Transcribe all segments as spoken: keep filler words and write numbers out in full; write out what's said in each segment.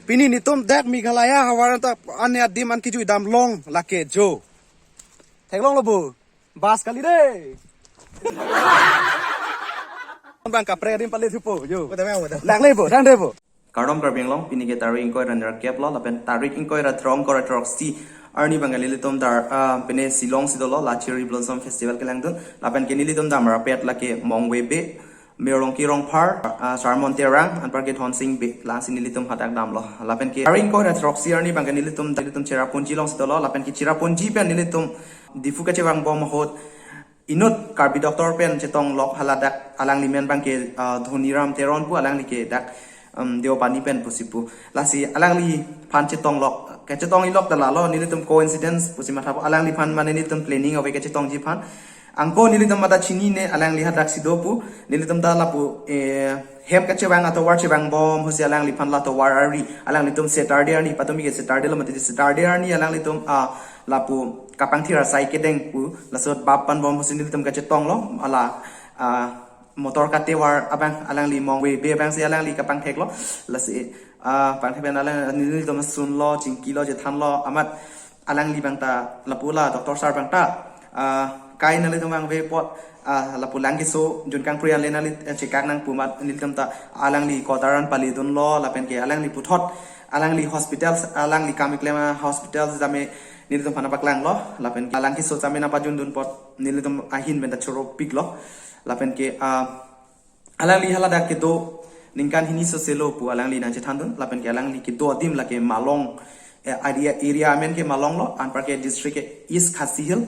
Pini netum dak Meghalaya havar anta ane adim an kejui dam long lake jo. Theklonglo bo. Bas kali dei. Bang kaprek adim pale thupo jo. Udah, udah. Lang le bo, lang le bo. Kardom Karbi Anglong, pini ke tarik ingkoi ra nerkep lo, lapen tarik ingkoi ra throk, ingkoi ra throksi arni bang ke nelitum dar, ah, pine Shillong si dolo, la Cherry Blossom Festival kelangdun, lapen ke nelitum dam rapet lake Mongve Bey, Mayor Rongki Rongphar, ah, Sharmon Terang, anparke Dhonsing Bey, lasi nelitum hadak damlo. Lapen ke tarik ingkoi ra throksi arni bang ke nelitum, nelitum Cherrapunji along si dolo, lapen ke Cherrapunji pen nelitum Diphu kachevang bom ahut inut Karbi doctor pen chetong lok haladak alangli men bang ke, ah, Dhoniram Teron pu, alangli ke dak, um, Deopani pen pusi pu. Lasi alangliphan chetong lok, kachetong ilok ta lalo, nelitum coincidence pusi matha po, alangliphan mane nelitum planning ave kachetongji aphan. Anke nelitum mata chinine alangli hadak si do pu, nelitum ta lapu, eh, hem kachevang atovar chevang bom ahutsi alangliphan la tovar ari, alanglitum Saturday arni, patumi ke Saturday lo mati, Saturday arni alanglitum, ah, lapu kapangthir asai kedeng pu, laso bap pan bom ahutsi nelitum kachetong lo, hala, ah, motor katevar abang alangli Mongve Bey abang si alangli kapangthek lo, lasi, ah, pangthek pen alang nelitum sun lo, chingki lo, chethan lo, amat alangli bang ta lapu la doctor sir bang ta, ah, kai nanglitum vangve apot, ah, lapu lang keso Junkangpri anle nangli, eh, chekak nang pu amat nelitum ta alangli kotaran pale dun lo, lapen ke alangli puthot alangli hospital, alangli kam keklem a hospital tame nelitum aphan paklang lo, lapen ke alang keso tame nangpajun dun apot nelitum ahin pen ta choro pik lo, lapen ke, ah, alangli haladak kedo ningkan hini sose lo pu alangli nangchethan dun, lapen ke alangli kedo adim lake Malong, eh, area, area amen ke Malong lo, anparke district ke East Khasi Hills.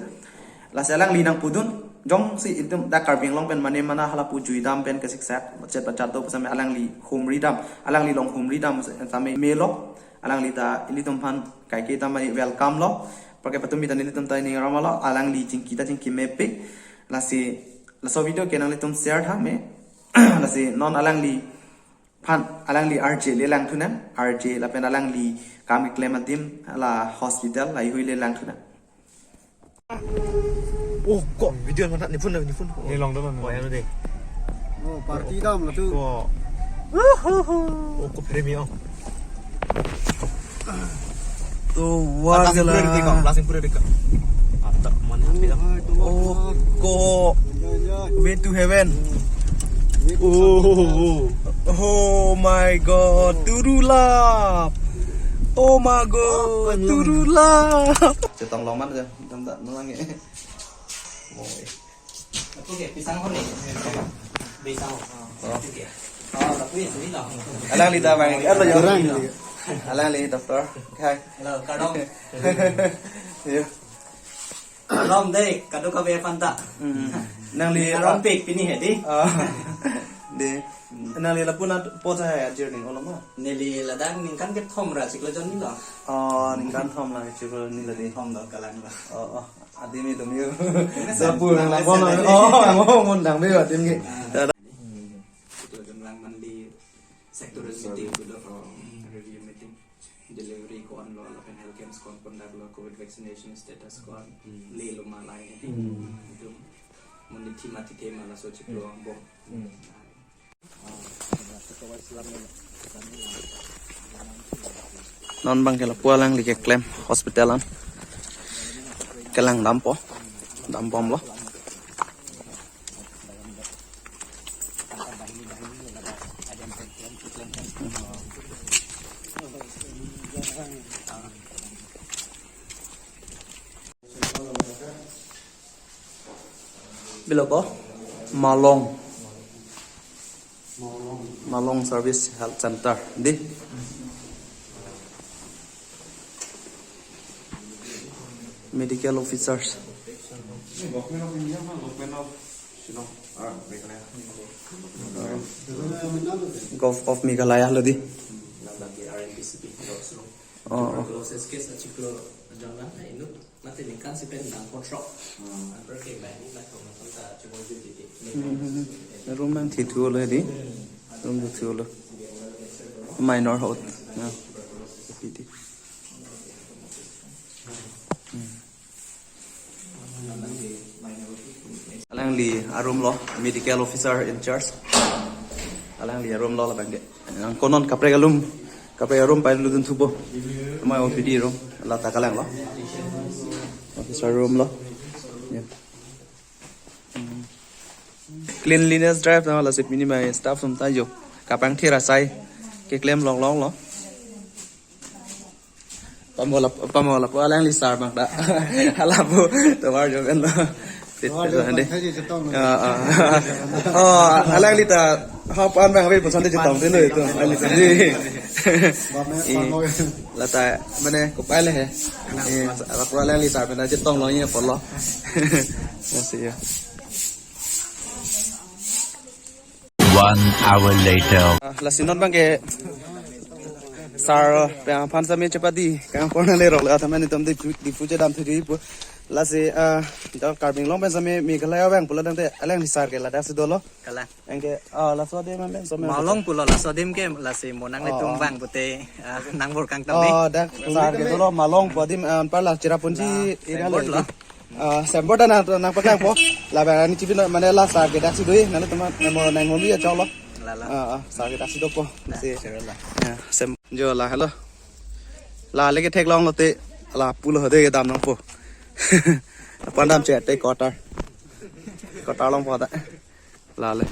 Lasi alangli nangpudun, jongsi itum dak Karbi Anglong pen mane mana halapu jui dam pen kesiksak, machet pachat do pu tame alangli humri dam, alangli along humri dam tame melo, alangli ta ilitum aphan kaike ta mai welcome lo, anparke patumi ta nelitum ta ining aram lo, alangli chingki ta chingki mepik, lasi laso video ke nanglitum share tha me. Lasi non alangliphan, alangli R J le langthu nang, R J lapen alangli kam keklem adim la hospital la ihui le langthu nang. Oh, kok video mana ni phone ni phone. Ni long dolo. Oh, ya deh. Oh, party dam la tu. Kok. Oh, kok premi oh. To war Langsung gala. Pura dikak, langsung pura dikak. Atak mana Oh, hai, to war. Oh, kok. Ya, ya. Way to heaven. Way to Oh, oh my God, turulap. Oh my God, turulap. Chetong loman aja, tanda nulang ya. Mau eh. Oke, pisang ho nih. Pisang ho. Oh. Oke. Oh, tapi sini lah. Alangli ta bang, ano yun? Orang dia. Alangli doctor. Hai. Hello, kardom. Yo. Kardom dei, kado kabe panta. Hmm. Nangli Kardom pik pini hedi. Ah. Dei. Nangli lapu na po sa hai ajir ning oloma. Neli ladak ningkan kethom ra chiklo jon ni lo. Oh, ningkan thom la chiklo ni la dei. Thom do kalang lo. Oh, oh. Adim itum yo. Lapu nang lang kono. Oh, mo mo dang be adim ke. Itu jon lang mandi sectoral meeting itu do. Review meeting. Delivery ko-an lo, lapen health camps ko-an conduct lo, covid vaccination status ko-an, le lo malai. Itu mandi thima thithe ma laso chiklo angbong. Non bang ke lapu alangli keklem hospital an kelang dampo, dambomlo. Bilo ko Malong. Malong Service Health Center. Dei. Medical officers. Government of India ma, Government of Shillong. Ah, Meghalaya. Government of Meghalaya lo dei. Lagi R N B C P, Shillong. Oh, oh. Tuberculosis case achiklo janglang na inut mate ningkan si pen dang kotrok. Hmm. Anpar ke bank ni na kong nonton ta chumol ju titi. Hmm, hmm, hmm. Room nang thithu lo dei. Room thithu lo. Minor ahut. Na. Titi. Hmm. Alangli arum lo, medical officer in charge. Alangli arum lo labang ke. Nang konon kaprek alum Kape room pai lu dun thupo. Amei O P D room. La ta kalang lo. Officer room lo. Ya. Cleanliness drive na la sip mini mai staff sum ta jo. Kapangthir asai keklem longlong lo. Pamola pamola po alangli sar bang ta. Hala po tomar jo ben lo. Tomar jo ben lo. Thank you, chetong. Ah, ah. Oh, alangli ta ha pan bang habe puson de chetong tin lo itu. Alangli sandi. Bame, eh, bame. Lata mane kopai le he. Eh, ala po alangli sar ben ta chetong lo ye po lo. Ya sih ya. One hour later. Ah, lasi non bang ke sar pen aphan sami chepadi kang pon le rok la thaman itum di di puja dam thiri pu. Lasi, ah, do Karbi Anglong pen sami Meghalaya bang pulo dang te alangli sar ke ladak si dolo. Kalang. Anke, ah, laso adim man pen sami Malong pulo laso adim ke lasi monang le, oh, tum bang pute, ah, nang bor kang tam ni. Oh, dak sar ke dolo Malong pu adim, ah, anpar la Cherrapunji, la area lo signboard lo. Ah, signboard na nangpaklang po. Labang ani chipin mane la sar ke dak si doi. Nang teman nang mo nang mo mi ya cholo. La la. Ah, ah, sar ke dak si dopo. Na, si. Sure la. Ya, sem jo la hello. La le ke theklong lote la pulo hode ke dam nangpo. Pandam che te quarter. Quarter long po ta. La le.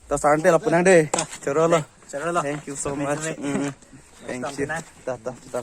Ta sar te lapu nang de. Choro lo. Choro lo. Thank you so much. Thank you. Mm. Thank you. Welcome, Tina. Ta ta ta.